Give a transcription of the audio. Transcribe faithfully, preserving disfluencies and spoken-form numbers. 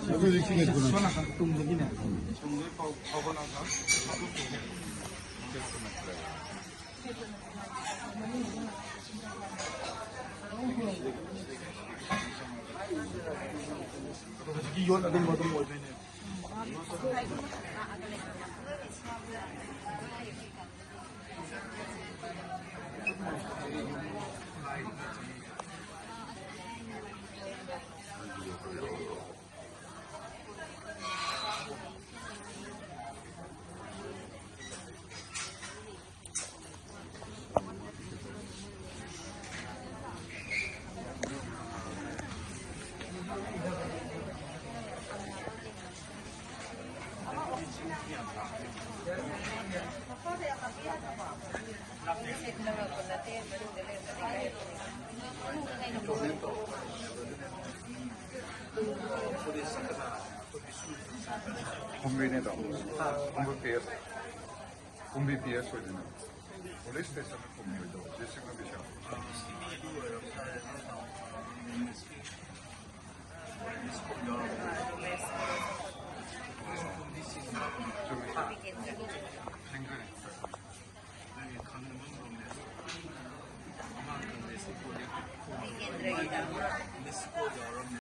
ꯑꯗꯨꯗꯤ ꯁꯤꯅ ꯁꯣꯝ ꯅꯥꯀꯟ ꯇꯨꯡꯗꯒꯤꯅꯦ, ꯇꯨꯡꯗꯒꯤ ꯐꯥꯎ-, ꯐꯥꯎꯒꯠꯂꯒ ꯑꯗꯣ ꯍꯧꯖꯤꯛꯀꯤ ꯌꯣꯠ ꯑꯗꯨꯝꯕ ꯑꯗꯨꯝ ꯑꯣꯏꯗꯣꯏꯅꯦ꯫ ꯀꯨꯝꯕꯤꯅꯦꯗꯣ꯫ ꯀꯨꯝꯕꯤ ꯄꯤ ꯑꯦꯁ꯫ ꯀꯨꯝꯕꯤ ꯄꯤ ꯑꯦꯁ ꯑꯣꯏꯗꯣꯏꯅꯦ꯫ ꯄꯨꯂꯤꯁ ꯁ꯭ꯇꯦꯁꯟꯗ ꯀꯨꯝꯕꯤ ꯑꯣꯏꯗꯧꯕ꯫ ꯗꯤꯁꯇ꯭ꯔꯤꯛꯅ ꯕꯤꯁꯥꯜ꯫ ꯆꯨꯝꯃꯤ꯫ ꯁꯤꯡꯗꯣꯏꯅꯦ꯫